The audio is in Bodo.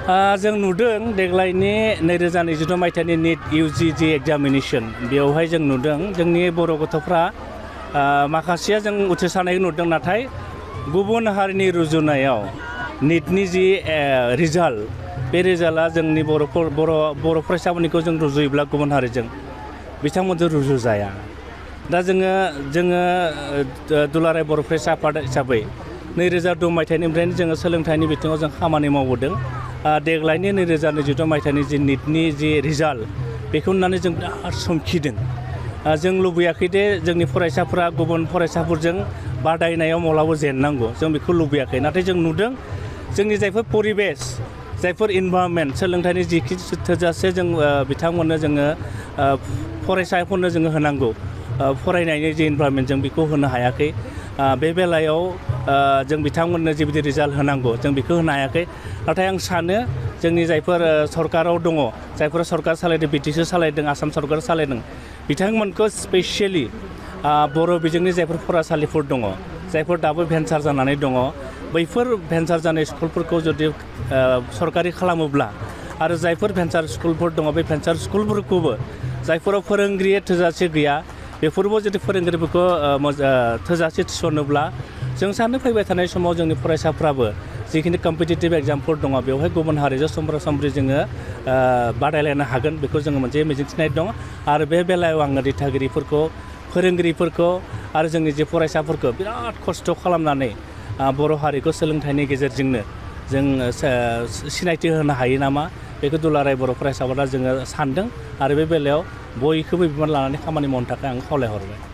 जों नुदों देग्लायनि 2026 मायथाइनि नीट UG एग्जामिनेशन बेवहाय जों नुदों जोंनि बर' गथ'फ्रा माखासेया जों उथ्रिसारनायखौ नुदों नाथाय गुबुन हारिनि रुजुनायाव नीटनि जि रिजाल्ट बे रिजाल्टआ जोंनि बर' फरायसाफोरनिखौ जों रुजुयोब्ला गुबुन हारिजों बिथांमोनजों रुजुजाया दा जोङो दुलाराय बर' फरायसा आफाद हिसाबै 2002 मायथाइनिफ्रायनो जोङो सोलोंथाइनि बिथिङाव जों खामानि मावबोदों देग्लायनि 2026 मायथाइनि जि नीटनि जि रिजाल्ट बेखौ नुनानै जों बिराद समखिदों जों लुबैयाखै दे जोंनि फरायसाफोरा गुबुन फरायसाफोरजों बादायनायाव माब्लाबा जेननांगौ जों बेखौ लुबैयाखै नाथाय जों नुदों जोंनि जायफोर परिबेस जायफोर इनभाइरनमेन्ट सोलोंथाइनि जिखि थोजासे जों बिथांमोननो जोङो फरायसाफोरनो जोङो होनांगौ फरायनायनि जि इनभाइरनमेन्ट जों बेखौ होनो हायाखै बे बेलायाव जों बिथांमोननो जिबायदि रिजाल्ट होनांगौ जों बेखौ होनो हायाखै नाथाय आं सानो जोंनि जायफोर सरकाराव दङ जायफोर सरकार सालायदों BTC सालायदों आसाम सरकार सालायदों बिथांमोनखौ स्पेसियेलि बर' बिजोंनि जायफोर फरायसालिफोर दङ जायफोर दाबो भेन्सार जानानै दङ बैफोर भेन्सार जानाय स्कुलफोरखौ जुदि सरकारि खालामोब्ला आरो जायफोर भेन्सार स्कुलफोर दङ बे भेन्सार स्कुलफोरखौबो जायफोराव फोरोंगिरि थोजासे गैया बेफोरबो जुदि फोरोंगिरिफोरखौ थोजासे थिसनोब्ला जों सानो फैबाय थानाय समाव जोंनि फरायसाफ्राबो जिखिनि कम्पिटिटिभ एग्जामफोर दङ बेवहाय गुबुन हारिजों समब्रा-समब्रि जोङो बादायलायनो हागोन बेखौ जोङो मोनसे मिजिंथिनाय दं आरो बे बेलायाव आङो दिथागिरिफोरखौ फोरोंगिरिफोरखौ आरो जोंनि जे फरायसाफोरखौ बिराद खस्थ' खालामनानै बर' हारिखौ सोलोंथाइनि गेजेरजोंनो जों सिनायथि होनो हायो नामा बेखौ दुलाराय बर' फरायसा आफादा जोङो सानदों आरो बे बेलायाव बयखौबो बिबान लानानै खामानि मावनो थाखाय आं खावलायहरबाय